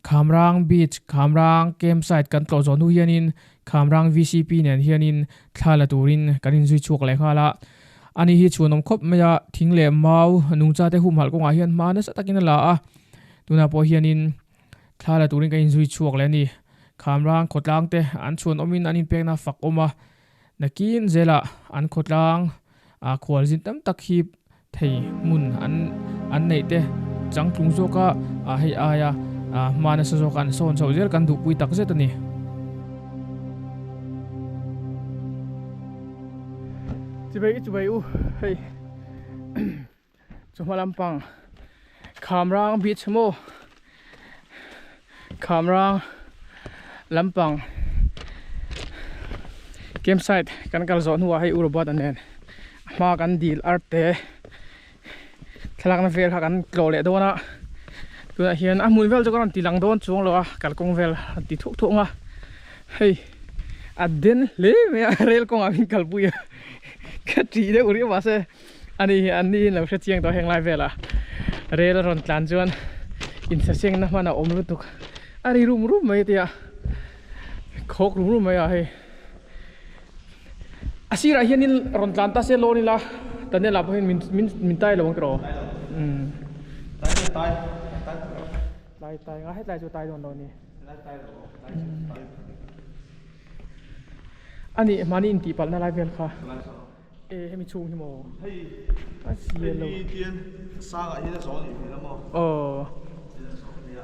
Khamrang Beach, Khamrang Campsite kan tlawh zawh hnu hianin Khamrang VCP nen hianin thla la turin kan inzui chhuak leh nghal a. Ani hi chhuanawm khawp mai a, thing leh mau nungchate humhalh kawngah hian hma nasa takin a la a. Tunah pawh hianin thla la turin kan inzui chhuak leh a ni. Khamrang khawtlang te an chhuanawmin an inpekna fak awm a, nakin zelah an khawtlang khualzin tam tak hi Thei hmun an an neih te changtlung zawka hei aia hma nasa zawka an sawn chhoh zel kan duhpui tak zet a ni. Chubei i chubei u hei chawhma lampang Khamrang beach maw Khamrang lampang campsite kan kal zawh hnuah hei U Robert-a nen a hma kan dil arte thlalakna vel kha kan tlawh leh dawn a tunah hian a hmun vel chu ka rawn ti lang dawn chuang lo a kalkawng vel a ti thuak thuak ang a hei a den hle mai a rel kawngah min kalpui a ka ṭih deuh riau mahse Ani hi anni in lo hre chiang tawh heng lai velah rel a rawn tlan chuan insasengna hman a awm lutuk a ri rum rum mai tia khawk rum rum mai a hei a sirah hianin rawn tlan ta se lawn ila tunnel ah pawh hian min min min tai lo ang tiraw umm tai tai nga hetlai chu tai dawn lo a ni ani mahni intihpalh na lai vel kha. E hemi chhung hi maw? Hei A zia lo. Hei tian sangah hian a zawh a nih hmel a maw? Aw. Tian a zawh a nia.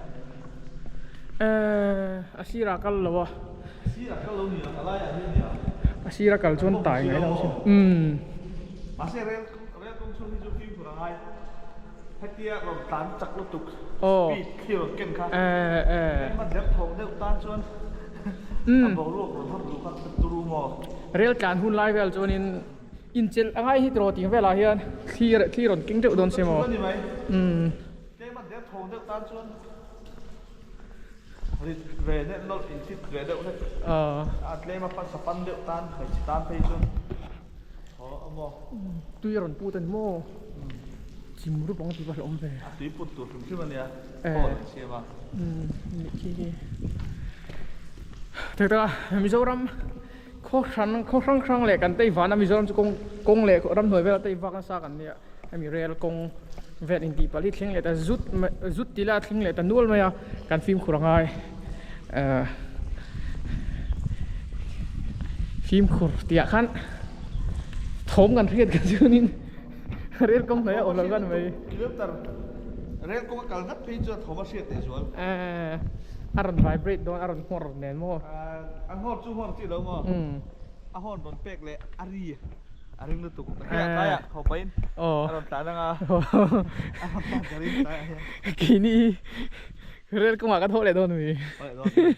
E a sirah kal lo a. A sirah kal lo nia, a laiah hian nia. A sira kal chuan tai ngai lo sin. Umm. Mahse rel rel kawng chhung hi chu fimkhur a ngai. Hetia rawn tlan chak lutuk speed khi rawn ken kha. E e. Engmah der thawk deuh tan chuan a boruak rawn hawt luh kha turu maw? Rel tlan hun lai vel chuanin inchelh a ngai hi tiraw tih velah hian thli thli rawn keng deuh dawn se maw? Umm. Tlema der thawk deuh tan chuan rit ve deuh nawlh insit ve deuh hlek. A tlema sapan deuh tan hmeichhe tan phei chuan haw a maw? Tui a rawn put a ni maw? Chim rup ang tih pawh a hlauhawm ve. A tui put tur hrim hrim a nia, phone an siam a. Umm nih khi khi. Tak tak a Mizoram khaw hran khaw hrang hrang leh kan tei vana Mizoram chu kawng kawng leh ramhnuai vel a tei vak nasa kan nia hemi rel kawng vel intih palh hi thleng leh ta zut mai zut tih lai a thleng leh ta nual mai a kan fimkhur a ngai ehh fimkhur tih ah khan thawm kan hriat kan chuanin rel kawng hnuai a awm loh khan mai. Kilometer rel kawng a kal ngat phei chuan thawm a hriat teh zual. Ehh a rawn vibrate dawn a rawn nghawr nen maw. A nghawr chu nghawr chi lo maw? A hawn rawn pek leh a ri a ring lutuk a hei a tlaiah thaw pahin a rawn tlan anga a rawn tlan ka ring tlaiah hian. Keini rel kawngah kan haw leh dawn ami? Haw leh dawn ami?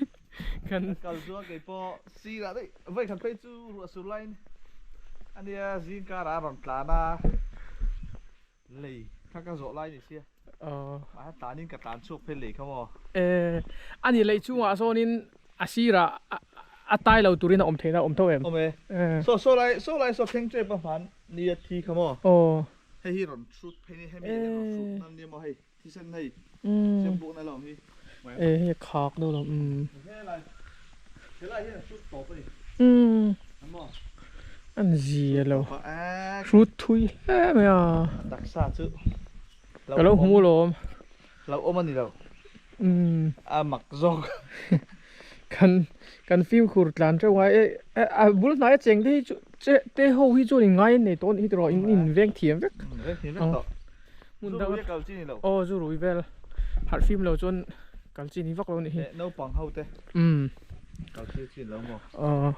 Kan kal chuan keipawh sirah daih vawi khat phei chu ruah sur laiin ania zing karah a rawn tlan a. Lei kha ka zawh lai ni sia. Mahse tlanin ka tlan chhuak phei lei kha maw? E, ani lei chungah sawnin a sirah a tai lo turin a awm theihna a awm tho em? Awm e. Saw saw lai saw lai saw thleng tep a hman ni a thi kha maw? Aw. Hei hi rawn hrut phei ni hemi hian rawn hrut nan nia maw hei thisen hei sem bukna la awm hi. E hei a khak deuh lo umm. Helai helai hian a hrut tawp a ni. Umm. A maw? An zia lo. Hrut thui hle mai a. Taksa chu ka lo hmu lawm. Lo awm a ni lo. Umm. A mak zawk. Kan kan fimkhur tlan teuh ngai e a bul hnai a cheng te hi chu che te ho hi chuan in ngai an nei tawh a nih hi tiraw in in veng thiam vek. Veng thiam vek tawh. Hmun dang Zu rui a kal chi ni lo. Aw zu rui vel harh fim lo chuan kal chi ni vak lo a nih hi. Leh naupang ho te. Umm. Kal chi chi lo maw? Aw.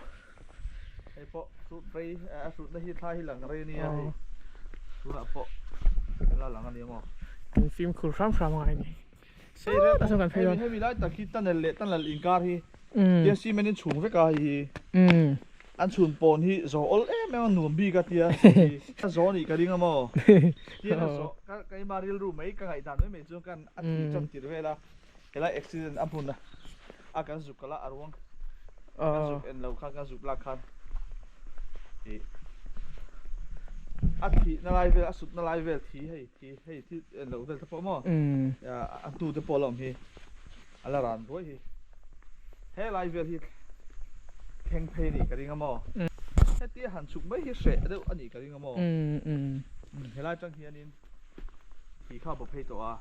Hei pawh hrut rei a hrutna hi thla hi lang rei ania hei. Tunah pawh la lang ania maw? Kan fimkhur hram hram angai a ni. Hei rel hemi hemi lai tak hi tunnel leh tunnel inkar hi tia cement in chhung vek a hei hi. An chhun pawn hi zawh awl em em a nuam bik a tia a zawh anih ka ring a maw? Tia ka zawh ka keimah rilru mai ka ngaihdan mai mai chuan kan a thih tan tirh vel a. Helai accident a hmun a kan zuk kal a a ruang kan zuk en lo khan kan zuk lak khan ih a thih na lai vel a sut na lai vel thi hei thi hei thi en loh vel te pawh maw a hnu te pawh a la awm hi. A la ran ruai hi. He lai vel hi thleng phei anih ka ring a maw? Hetia han chhuk mai hi hreh deuh anih ka ring a maw? Helai tang hianin thih kha a baw phei tawh a.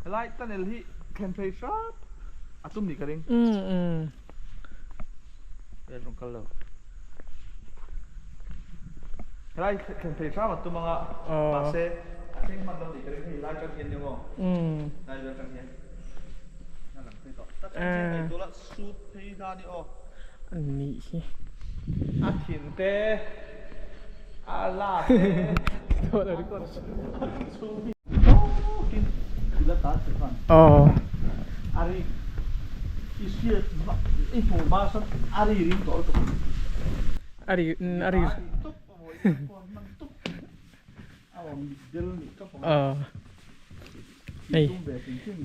Helai tunnel hi thlen phei hrap a tum nih ka ring. Hei rawn kal lo. Helai thlen phei hram a tum anga mahse a thleng hman lo nih ka ring hei lai tang hian nia maw? Lai vel tang hian. A lang phei tawh. Ta tang hian ngaihtuah la sut phei hna ni aw. A nih hi. A thin te a la te a chhung hi tawkin thil a tan che khan. A ri i hriat i hmuh hma sawn a ri ring tawh lutuk. A ri a ri. A ri tawp a mawi hman tawp. Hei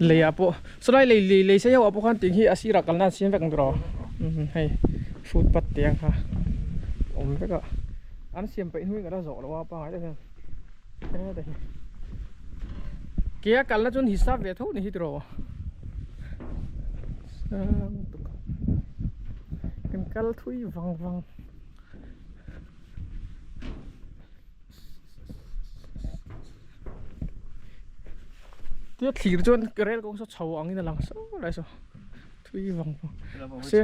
lei ah pawh sawlai lei lei lei sei ho ah pawh khan tih hi a sirah kalna an siam vek ang tiraw hei footpath te ang kha awm vek a an siam peih hnuin ka la zawh loh a pangai deuh hian heta hi ke a kalna chuan hisap ve tho ni hi tiraw sang tuk kan kal thui vang vang. Tia thlir chuan rel kawng saw chho angin a lang saw lai saw thui vang vang mahse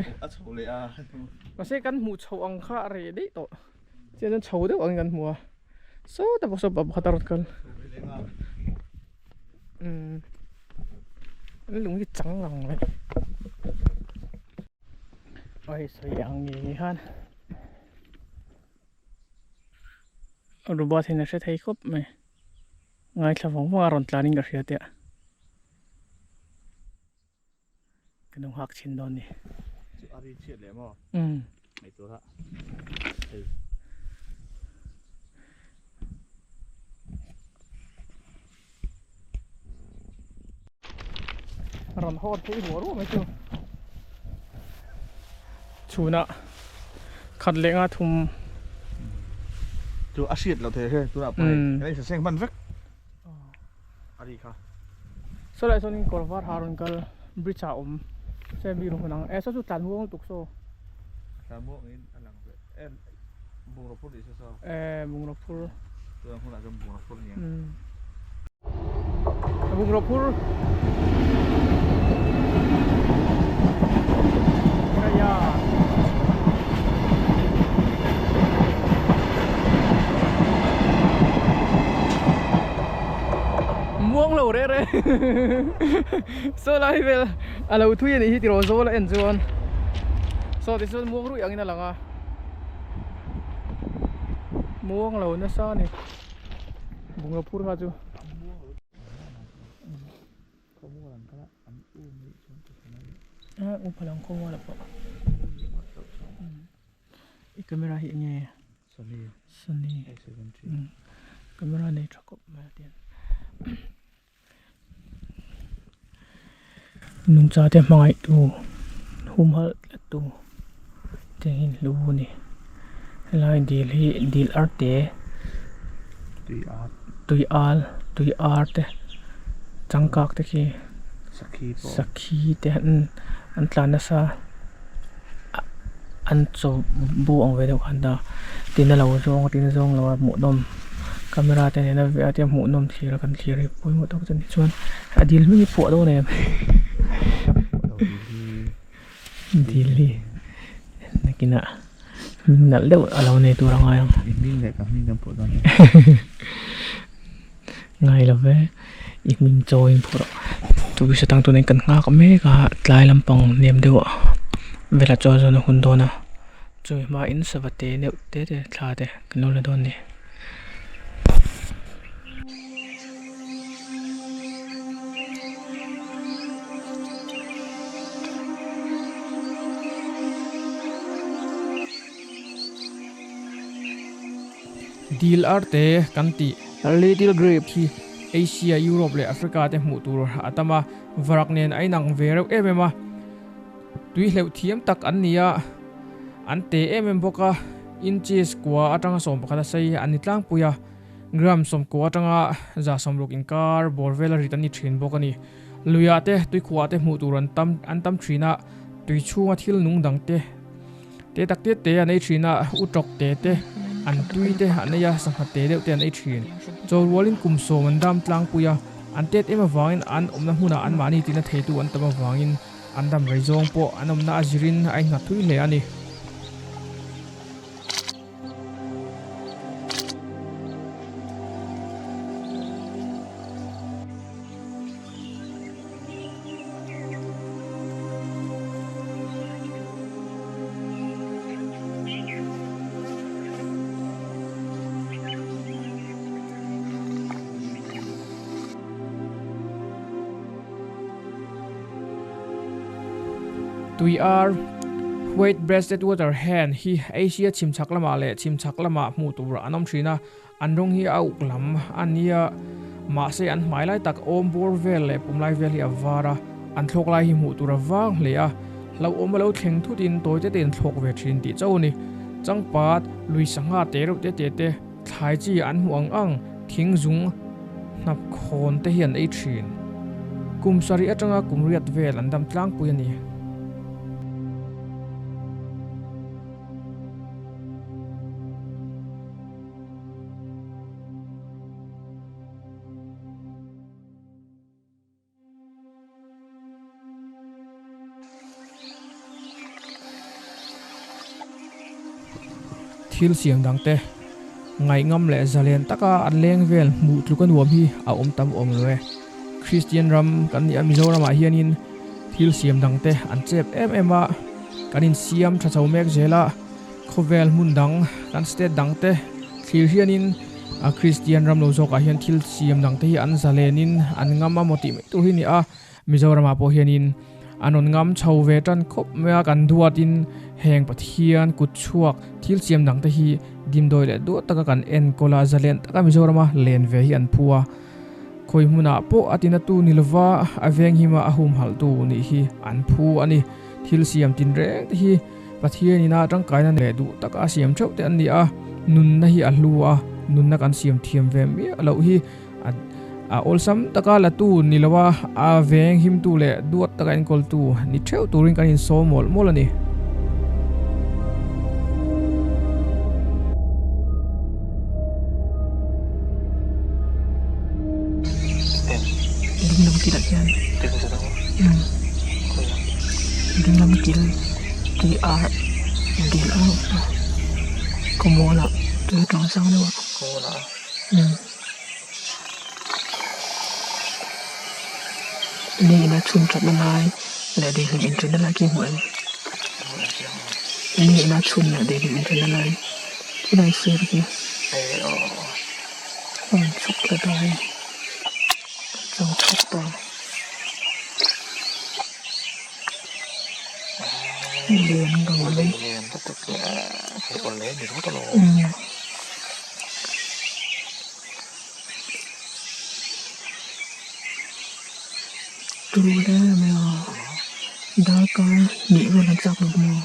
mahse kan hmuh chho ang kha a reh daih tawh chian chuan chho deuh angin kan hmu a sawtah pawh saw pa pakhat a rawn kal umm an lung hi chang lang mai aw hei sawi ang ngei ngei khan. Robot hian a hre thei khawp mai ngaithla vang vang a rawn tlan in ka hria teh a ka lo nghak chhin dawn ni chu a ri chhiat leh maw umm ngaih tur a hei rawn hawn phei ruah ruah mai chu chhunah khat leh nga thum chu a hriat loh thei hre tunah pawh hei kan insa seng hman vek a ri kha saw lai sawn in kawr var ha rawn kal bridge ah awm se mi rawn ang e saw chu tlan muang lutuk saw tlan muang in a lang ve e bungraw phur ni se saw e bungraw phur Chuan hunah chuan bungraw phur nia. Bungraw phur. Kaya. Muang lo re re. Saw lai vel a lo thui a nih hi tiraw zawl a en chuan. Saw tichuan muang ruih angin a lang a. Muang lo nasa a ni bungraw phur kha chu. Upa lang khawmual ah pawh i camera hi enge Sony camera nei tha khawp mai a tiang. Nungcha te hmangaih tu humhalh tlat tu te hi hlu a ni helai dil hi dil ar te tui al tui ar te changkak te khi sakhi te an tlan nasa an chaw bu ang ve deuh khan ta tin a lo zawng a tin a zawng lo a hmuhnawm camera te nena veh a tia hmuhnawm thlir a kan thlir hi pawimawh tak chu a ni chuan a dil hming hi phuah dawn em dil hi nakinah hming nalh deuh a lo nei tur a ngai ang ngai lo ve i hming chaw in phurh chu bisa tang tunin kan nghak mek a tlai lampang hnem deuh velah chuan zawn a hun dawn a chumi hmain sava te deuh te te thla te kan lo la dawn a ni. Dil arte kan tih. Little Grape hi Asia, Europe leh Africa te hmuh tur a tam a, varak nen a inang ve reuh em em a. Tui hleuh thiam tak an ni a, an te em em bawk a, inches kua atanga 11 a sei an ni tlangpui a, gram 90 atanga 160 inkar bawr vel a rit an ni thin bawk a ni. Luiah te, tuikhuah te hmuh tur an tam an tam thin a, tui chhunga thil nung dang te te tak te te an ei thin a, utawk te te, an tui te an ei a, sangha te deuh te an ei thin. Chaw rualin kum sawm an dam tlangpui a, an tet em avangin an awmna hmunah anmahni tina theitu an tam avangin an dam rei zawng pawh an awmna a zirin a innghat thui hle a ni. Tui ar, White-breasted water hen, hi Asia chhimchhak lamah leh chhimchhak lamah hmuh tur an awm thin a, an rawng hi a uk lam a nia. Mahse an hmai lai tak awm bawr vel leh pum lai vel hi a var a, an thlawk lai hi hmuh tur a vang hle a, hlauhawm a lo thleng thutin tawi te te in thlawk ve thin tih chauh a ni. Changpat, lui sangha te reuh te te te, thlai chi an hmuh ang ang, thing zung hnap khawn te hi an ei thin. Kum sarih atanga kum riat vel an dam tlangpui a ni. Thil siam dang te ngaihngam leh zalen taka an leng vel hmuh tluk a nuam hi a awm tam awm lo e. Kristian ram kan nih a Mizoramah hianin thil siam dang te an chep em em a, kan insiam tha chho mek zel a, khawvel hmun dang kan state dang te thlir hianin a Kristian ram lo zawkah hian thil siam dang te hi an zalenin an ngam a maw tih mai tur hi a ni a, Mizoramah pawh hianin an rawn ngam chho ve tan khawp mai a, kan duatin heng Pathian kut chhuak thil siam dang te hi dimdawi leh duat taka kan enkawl a, zalen taka Mizorama len ve hi an phu a, khawi hmunah pawh a tinatu ni lova a venghima a humhalhtu nih hi an phu a ni. Thil siam tinreng te hi Pathian ina tangkaina leh duh taka a siam theuh te an ni a, nunna hi a hlu a, nunna kan siam thiam ve miah loh hi a awlsam taka la tu ni lo a, a veng himtu leh duat taka enkawltu ni theuh turin kan insawm mawlh mawlh a ni. Dinglam kilah hian dinglam kil tih ah dil a kaw mual ah tui a tang sang deuh a lei in a chhun that na lai leh daihlim in then na lai khi hmuh em lei in a chhun leh daihlim in then na lai khilai sir khi a rawn chhuk thla ta a ni a chhuk ta. Darkar hnih vel an chak lo maw?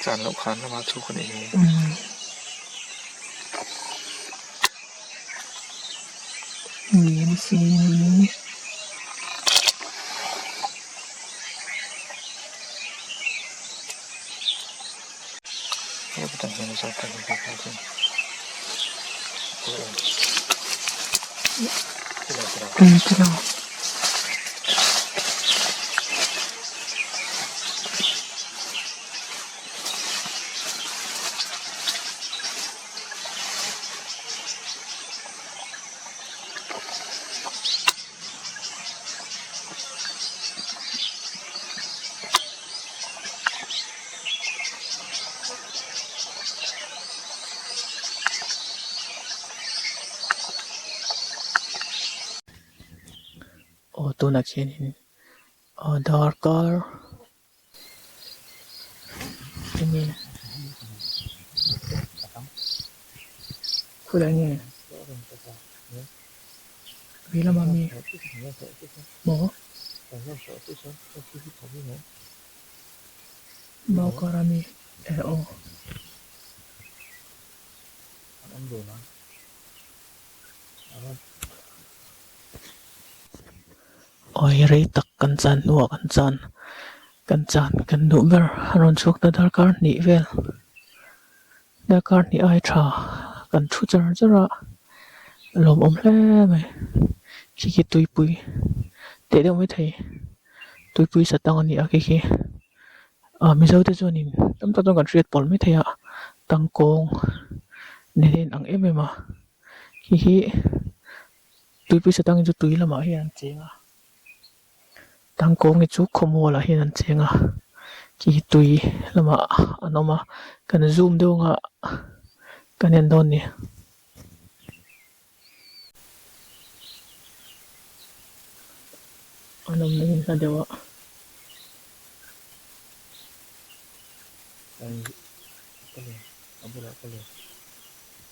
Chan loh khan lama chhuk a nih hi. Lian si ni. Aw tunah khianin aw darkar enge khawilai nge vei lamah mi maw mau kar a mi eh aw. Awi rei tak kan chan hnuah kan chan kan chan kan duh ber a rawn chhuak ta darkar hnih vel darkar hnih ai tha kan thu char char a lawmawm hle mai khi khi tuipui teh deuh maithei tuipui satang a ni a khi khi ah mizo te chuanin tam tak chuan kan hriat pawlh maithei a tangkawng nen ang em em a khi hi. Tuipui satang hi chu tui lamah hian an cheng a tangkawng hi chu khawmual ah hian an cheng a khi hi tui lamah an awm a kan zoom deuh anga kan en dawn a ni. An awmna hi hla deuh a.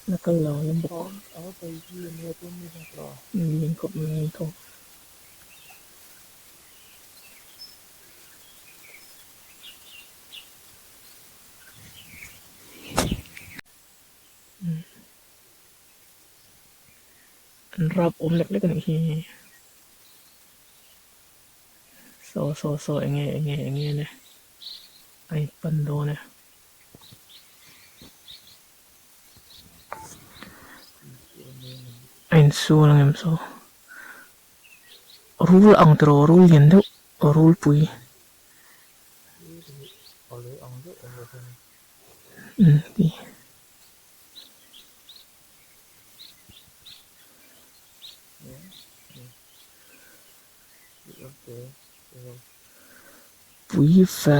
Na kal lo ang bawk. Lian khawp mai tho. An rap awm lek lek a nih hi. Saw saw saw enge enge enge le a inpan dawn e. A insual ang em saw rul ang tiraw rul lian deuh rul pui umm ti. Pui fe.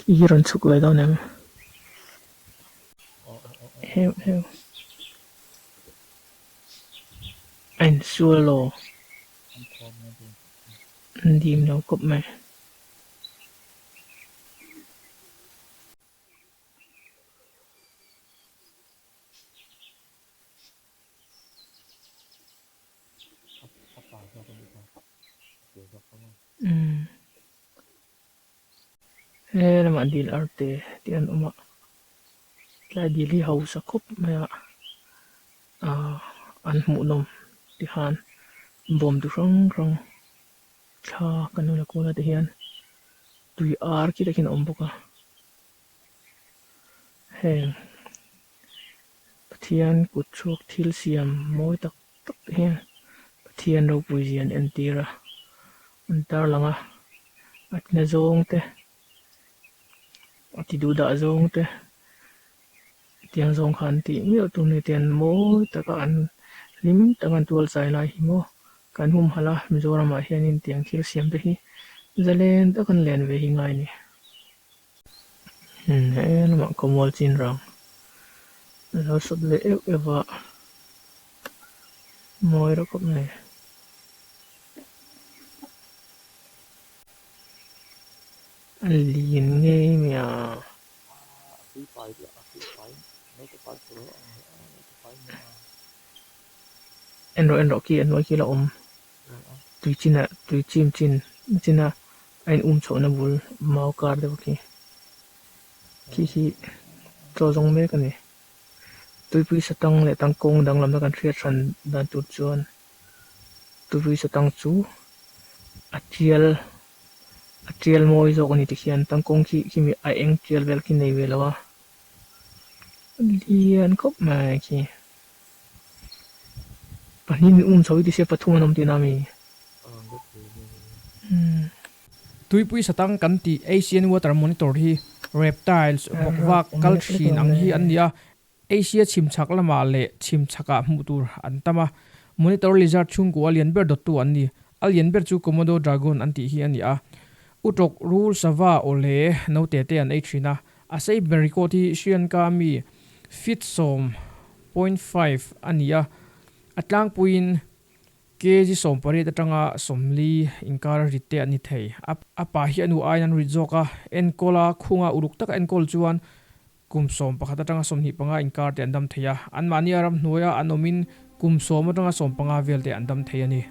Khi hi rawn chhuk leh dawn em? Heu heu. A insual aw. An dim lo kawp mai. Umm he lamah dil arte tih an awm a tlai dil hi hausa khawp mai a ahh an hmuhnawm tikhan bawm tu hrang hrang thla kan hmu la kual a tihian tui ar khi takin a awm bawk a heng Pathian kut chhuak thil siam mawi tak tak te hian Pathian ropui zia an entir a, an tarlang a, a tina zawng te, a ti duh dah zawng te, tiang zawng kha an tih miau tur ni te an mawi taka an hlim taka an tual chai lai hi maw kan humhalh a, Mizoramah hianin tiang thil siam te hi zalen taka an len ve hi ngai a ni. He lamah khawmual chin rang a lo sawt leh euh euh a, mawi reuh khawp mai. A lian ngei mai a. En rawh en rawh khi a hnuai khi la awm tui chinah tui chim chin china a in um chhohna bul mau kar deuh khi khi hi chaw zawng mek a ni tuipui satang leh tangkawng danglamna kan hriat hran dan tur chuan tuipui satang chu a tial a tial mawi zawk a ni tikhian tangkawng khi khimi a eng tial vel khi nei ve lo a lian khawp mai khi. Pahnih min um chho i ti sia pathum an awm tihna a mi? Tuipui satang kan tih Asian Water Monitor hi reptiles, bawkvak, kal thin ang hi an ni a, Asia chhimchhak lamah leh chhimchhakah hmuh tur an tam a. Monitor lizard chhungkua a lian ber dawttu an ni. A lian ber chu Komodo dragon an tih hi a ni a. Uṭawk, rul, sava, awle, naute te an ei thin a. A sei ber record hi Sri Lanka ami feet 10.5 a ni a, a tlangpuiin kg 18 atanga 40 inkar rit te an ni thei. A pa hi a nu aiin an rit zawk a, enkawl a khunga uluk taka enkawl chuan kum 11 atanga 25 inkar te an dam thei a, anmahni a ramhnuaia an awmin kum 10 atanga 15 vel te an dam thei a ni.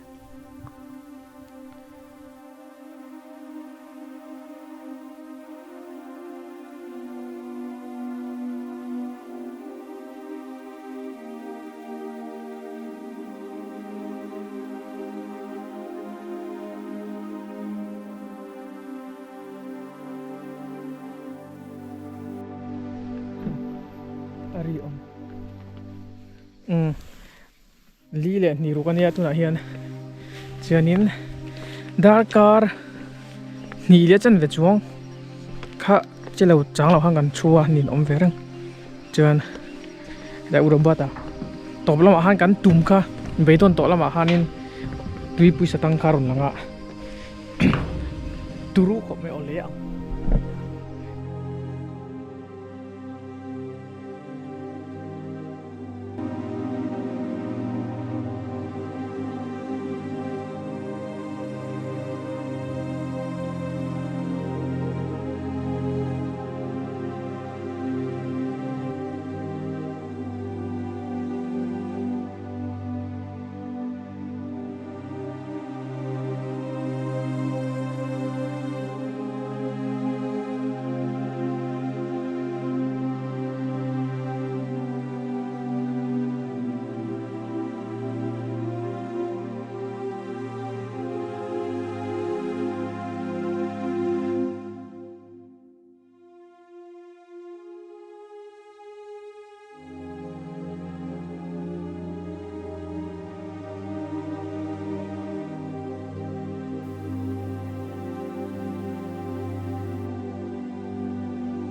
Umm li leh hnih ruk ania tunah hian chuanin darkar hnih leh chanve chuang kha che lo chang lo khan kan thu a nin awm ve reng chuan helai Urobata tawp lamah khan kan tum kha beidawn tawh lamah khanin tuipui satang kha a rawn lang a turu khawp mai aw leh ang.